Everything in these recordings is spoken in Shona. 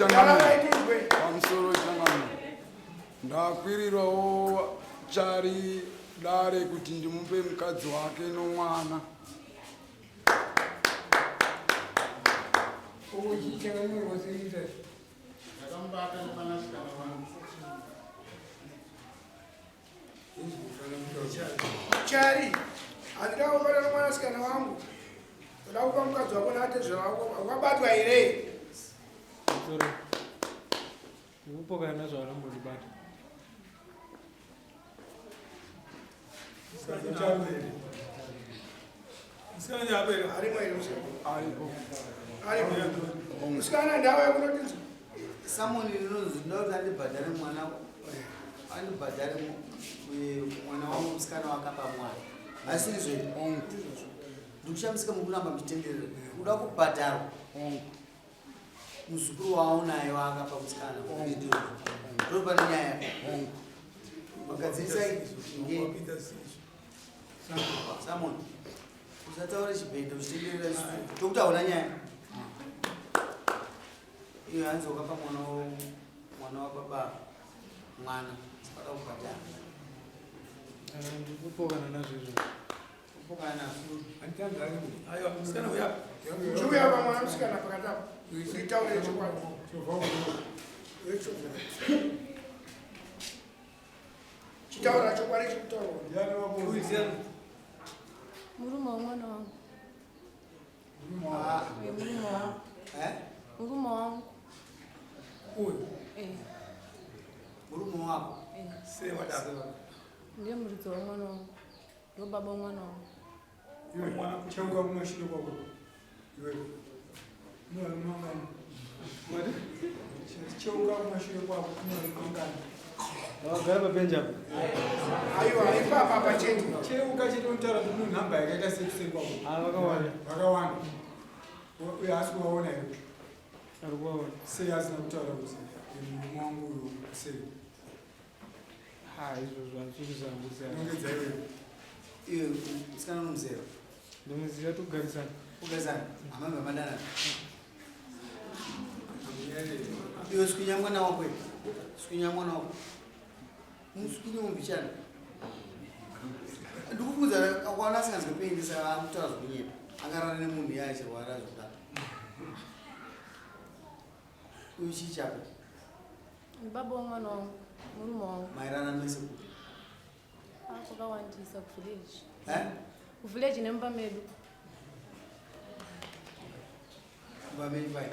Changamire. Pamusoro changamire. Ndakwirirawo chari dare kuti ndimupe mukadzi wake nomwana. Ndakamubata nemwanasikana wangu. Chari, handida kubata nomwanasikana wangu. Ndoda kupa mukadzi wako naatezvara wako. Wakabatwa here? Sorry. Ndikupokana nazvo vanambondibata. Musikana ndava yekunotinzwa. Samoni rinonzi ndinoda kuti andibhadhare mwana andibhadhare mwana wangu musikana wakapa mwana asi izvo ndikushamisika mukuramba muchitenderera kuda kubhadharwa muzukuru waaunaye waakapa musikana ndo pane nyaya magadzirisai samon usataure chibhende uchitenderera tokuti hauna nyaya iyo hanzi wakapa mwana mwana wababa mwana saka kubhadhara ndikupokana nazvo izvo kupokana nazvo Aiwa, musikana uya. Chiuya pa mwana musikana pakati apo. Itaure chokwadi. Chitaura chokwadi chikutaurwa. Murume womwana wangu. Murume wangu. Eh? Murume wangu. Uyu. Eh. Murume wako. Eh. Sei wadaro? Ndiye muridzi womwana wangu. Ndo baba womwana wangu. Iwe mwana kucheuka kumashure kwako. Iwe. Unoona Mari? Cheuka kumashure kwako unoona Wakagara pabenji apo. Aiwa, ipapa pachete. Cheuka chete unotaura kuti une nhamba yakaita sei kuseri kwako. Ah, vakawanda. Vakawanda. Uye haasi kuvaona here? Ari kuvaona. Sei asina kutaura kuti murume wangu uyu sei? Ha, izvozvo hazviri zvangu sei. Nongedza iwewe. Iwe musikana unomuziva? Ndomuziva togarisana. Kugarisana? Amai vamadana. Iwe swinya mwana wako iwe. Swinya mwana wako. Muswinye mumbichana. Ndikukuudza akaona asinganzwe pain saka akutaura zvekunyepa. Akarara nemunhu iye achirwara zvekudaro. Uyu chii chako? Baba womwana wangu. Murume wangu. Mairana mese kupi? Ah, kwakawandisa kuvillage. Eh? Kuvillage nemumba medu. Mumba menyu pai?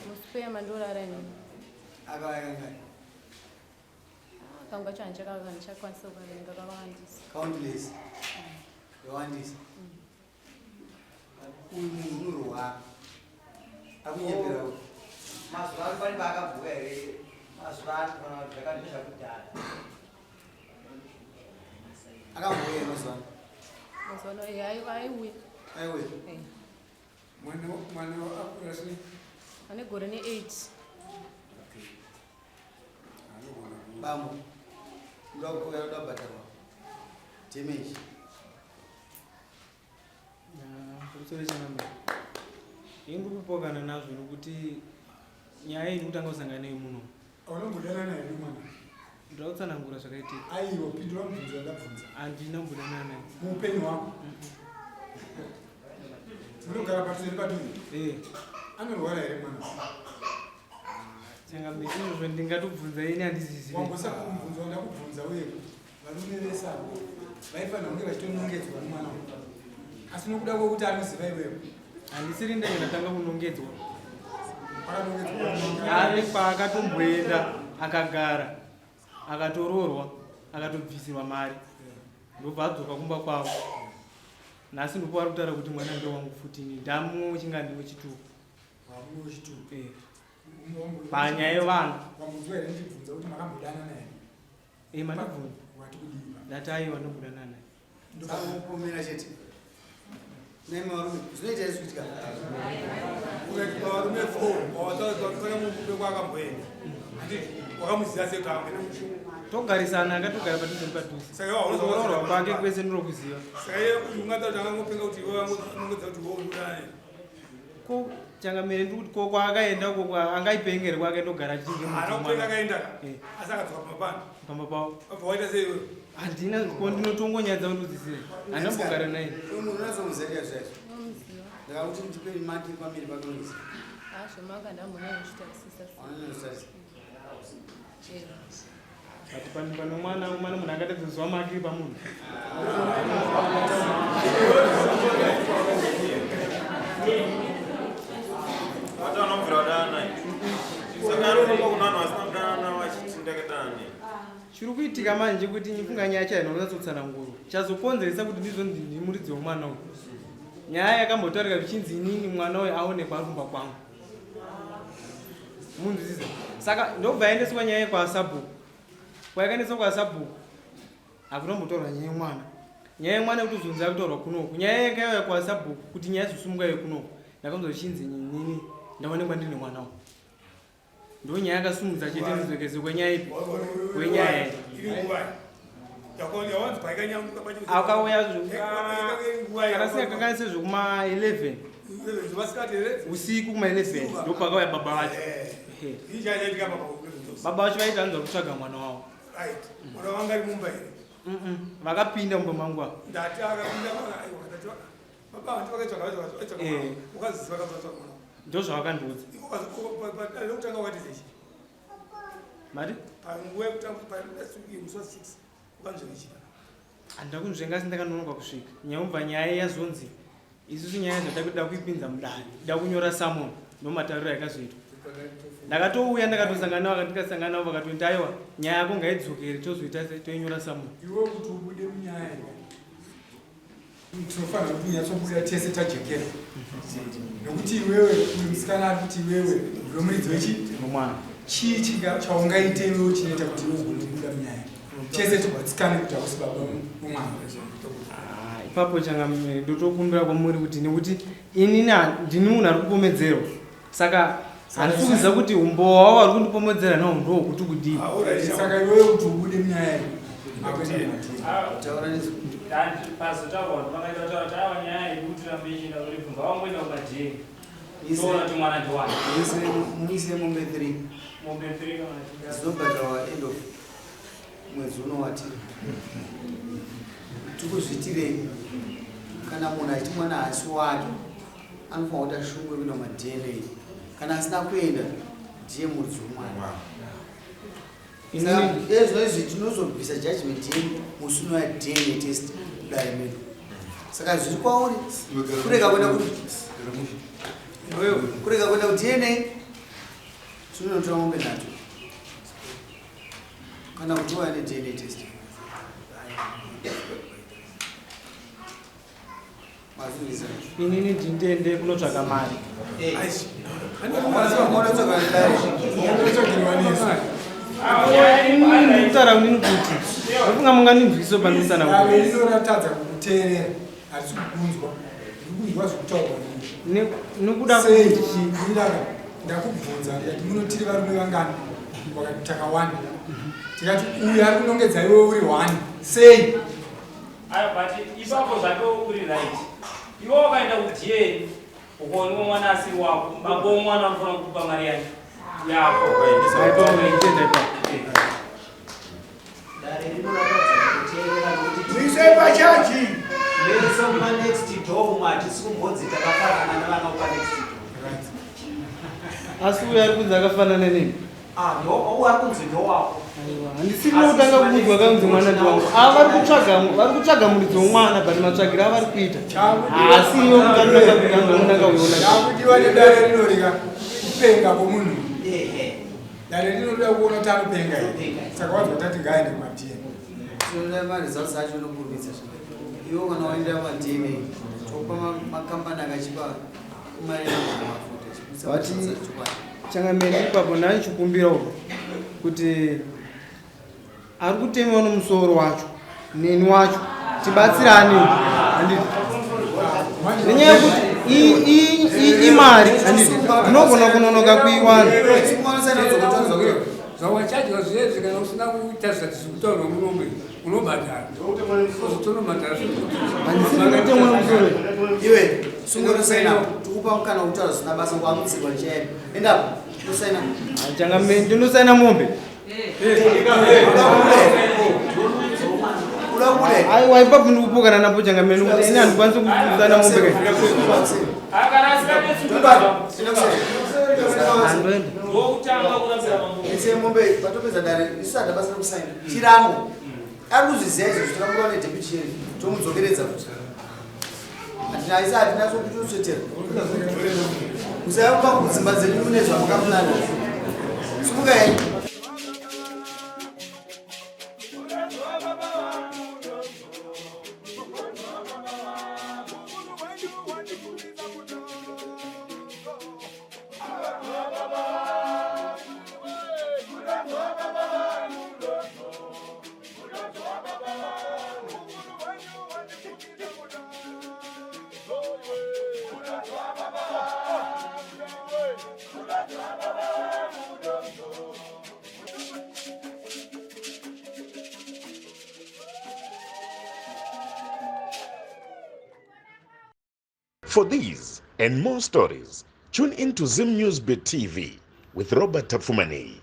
Musquare mandorara inini. Akauya kangani? Ah, kangu kacho handichakwanisa kukaverenga kakawandisa. Countless. Yawandisa. Uyu munhu unorwara. Akunyepera uyu. Mazuva ano pane paakabhuka here? Mazuva ano kana kuti zvakandosha kudhara. Akambouya here mazuva ano? Mazuva ano eh, aiuya. Aiuya. Eh. Mwana mwana akura sei? Ane gore ne8. Bambo. Unoda kuuya unoda kubhadharwa. Damage. Pamusoro changamire. Ini ndikupokana nazvo nokuti nyaya iyi ndikutanga kusangana nayo muno. Unombodanana here mwana? Ndoda kutsanangura zvakaitika. Aiwa, pindura mubvunzo wandabvunza. Handina kumbodanana naye. Muupenyu hwako? Munogara padhuze nepadhuze? Eh. Anorwara here mwana? Changamire, izvozvo ndingatobvunza ini handizizivi. Wambosa kumubvunza wandakubvunza uye varume vese avo vaifanira kunge vachitonongedzwa nemwana uyu. Asi nokuda kwekuti anoziva iwewe. Handisiri ndenge ndatanga kunongedzwa. Pakanongedzwa. Ane kwaakatomboenda akagara akatoroorwa akatobvisirwa mari ndobva adzoka kumba kwavo. Nhasi ndipo vari kutaura kuti mwana ndewangu futi ini ndamumwe wechingani wechituku. Wamumwe wechituku. Eh. Panyaya yevana. Wambonzwa here ndichibvunza kuti makambodanana here? Eh, mandibvunza. Wati kudii? Ndati aiwa ndombodanana naye. Ndokupomera chete. Nemi varume, zvinoita here zvikuitika? Ukaita varume 4 wawataura kuti murume kwakamboenda. Handiti wakamuziva sei kuti akamboenda musha? Togarisana akatogara padhuze nepadhuze. Saka iwe hauna Kuroorwa kwake kwese ndinokuziva. Saka iye ungatauta kuti akangopenga kuti iwe wangonongedza kuti iwe unodanana naye. Ko Changamire, ndiri kuti ko kwaakaenda uko angaipengere kwake ndogara achinge Haana kupenga, akaenda ka, asi akadzoka pamba pano. Pamba pavo. Abva waita sei iwewe? Handina, ko ndinotongonyadza kundodzisire, handina kumbogara naye. Munhu unozomuziva zvaizvo? Unomuziva. Ndakakuti ndipe maki pamiri pake unoziva? Zvomaka ndambonyanyochitarisa. Unonyatsotarisa. But pane mwana mwana munhu akatadza zuva maki pamunhu. Vati vanomubvira vadanana, saka anofamba kuna vanhu vasina kudanana vachiti ndakadanana nei? Chiri kuitika manje kuti nyifunga nyaya chaino unyatsotsanangurwa chazokonzeresa kuti ndizvo ndini muridzi wemwana uyu. Nyaya yakambotaurika zvichinzi inini mwana uyu aonekwa ari kumba kwangu, munzwisisa? Saka ndobva yaendeswa nyaya kwasabhuku. Kwayakaendeswa kwasabhuku hakutombotaurwa nyaya yemwana. Nyaya yemwana yekutozonzi yakutaurwa kunoku, nyaya yanga yauya kwasabhuku kuti nyaya izosumuka yekunoku, ndakanzwa zvichinzi inini ndaonekwa ndine mwana uyu. Ndo nyaya yakasumudza chete mudzokezo kwenyaya ipi, kwenyaya iyi. Iri nguva yawanzi paikanyanguka pacho? Akauya Nguva kana singakanganise zvekuma 11 Masikati here? Usiku kuma 11 ndopakauya baba vacho. Ehe. Ii chaitika papa? Baba vacho vaiti hanzi vari kutsvaga mwana wavo. Right, mwana wanga ari mumba here? Vakapinda mumba mangu apa. Ndati akapinda, aiwa, ndati baba vanti vakatsvaga, vatsvaga. Ukaziziva vakatsvaga mwana? Ndo zvavakandiudza. Yekutanga wakati zechi? Mari? Panguva yekutanga, musi wa 6 ukanzverichipa? Handina kunzvenga, asi ndakanonoka kusvika. Nyaya nyaya yazonzi isusu nyaya zvatakuda kuipinza mudare, da kunyora summon, ndo matauriro yakazoitwa. Ndakatouya, ndakatosangana navo, ndikasangana navo vakatoti aiwa, nyaya yako ngaidzokere, tozoita toinyora summon. Iwe kuti ubude munyaya iyi, tinofanira kuti unyatsobuda tese tajekera, nokuti iwewe uyu musikana ari kuti iwewe ndiwe muridzi wechi mwana. Chii chaungaite iwewe chinoita kuti iwe ugone kubuda munyaya, tese tigwatsikane kuti hausi baba womwana? Ah, ipapo changamire, ndotokumbira kwamuri kuti nekuti inini ndini munhu ari kupomedzerwa, saka handisi kuziva kuti umbowo wavo vari kundipomedzera nawo ndowokuti kudii. Saka iwewe kuti ubude munyaya iyi, akuenda kumatiri. Pazotaurwa kuti vakaita kutaura kuti aiwa, nyaya iyi kuti rambe ichienda kurebvu, ngavangoenda kumaDNA, toona kuti mwana ndiwani. Muisire mombe 3. Mombe 3 kana Dzinobhadharwa end of mwedzi uno watiri. Tikuzviitirei? Kana munhu achiti mwana haasi wake, anofanira kuita shungu yekuenda kumaDNA. Kana asina kuenda, ndiye muridzi wemwana. Ezvo izvi tinozobvisa judgment yedu musi unoya DNA test kudare medu. Saka zviri kwauri kurega kuenda kurega kuenda kuDNA, tinonotora mombe nhatu, kana kuti waya neDNA test. Mazvizwa? Inini ndindiende kunotsvaga mari. Unotsvaga dare. Inini ndikutaura kunini kuti ndofunga munganinzwiso pandisana. Dare rinoratadza kukuteerera, hatisi kukunzwa, ndiri kunzwa zvekutaurwa. Nekuda Sei? kwekuti chii? Ndaka ndakubvunza ndikati munotiri varume vangani, wakati takawanda. Tikati uyu ari kunongedza iwe uri one, sei? Ayo, but ipapo zvake uri right. Iwe wakaenda kuDNA ukaonekwa mwana asiri wako, baba womwana anofanira kukupa mari yake yako. Ipapo nditenda ipapo. Dare rinoratidza kuteerera nokuti Muisei pachaji. Mese mumanext door umu hatisi kumbonzi takafanana nevana panext door. Asi uyu ari kunzi akafanana neni. Ah, ndo ari kunzi ndowako. Handisiri kutanga kuudzwa kanzi mwana ndiwangu. Ava vari kutsvaga muridzi womwana, but matsvagiro avari kuita haasi iwe kuti anotanga kutanga unanga uiona. Chakudiwa nedare rinorika kupenga kwomunhu. Dare rinoda kuona kuti anopenga here, saka wabva tati ngaende kumaDNA. Tinoda maresults acho nokurumidza. Iwo kana waenda maDNA, topa makambani akachipa mari yemafuta. Vati changamire, ipapo ndanichikumbira uko kuti ari kutemewa nomusoro wacho neni wacho tibatsirane, handiti? Nenyaya yekuti imari, handiti, ndinogona kunonoka kuiwana. Zvawachadya zvezvi, kana usina kuita zvati kutaurwa murume, unobhadhara, uzotonobhadhara. Handisiri kutemwa musoro. Iwe. Sungonosaina tikupa mukana wekutaura zvisina basa kwamutsirwa chairo. Endapo unosaina. Changamire ndinosaina mombe. Aiwa ipapo ndikupokana napo changamire nekuti ini handikwanisi kusaina mombe kai. Handoenda. Ese mombe patopedza dare isu hata basa rekusaina. Chirango. Ari kuzviziva izvozvo takamurova nedeputy sheriff tomudzokeredza futi. Hatina isa hatina sokutotsvetera. Musayauka kudzimba dzedu mune zvamukamunana. Simukai. For these and more stories, tune in to Zim News Bit TV with Robert Tafumani.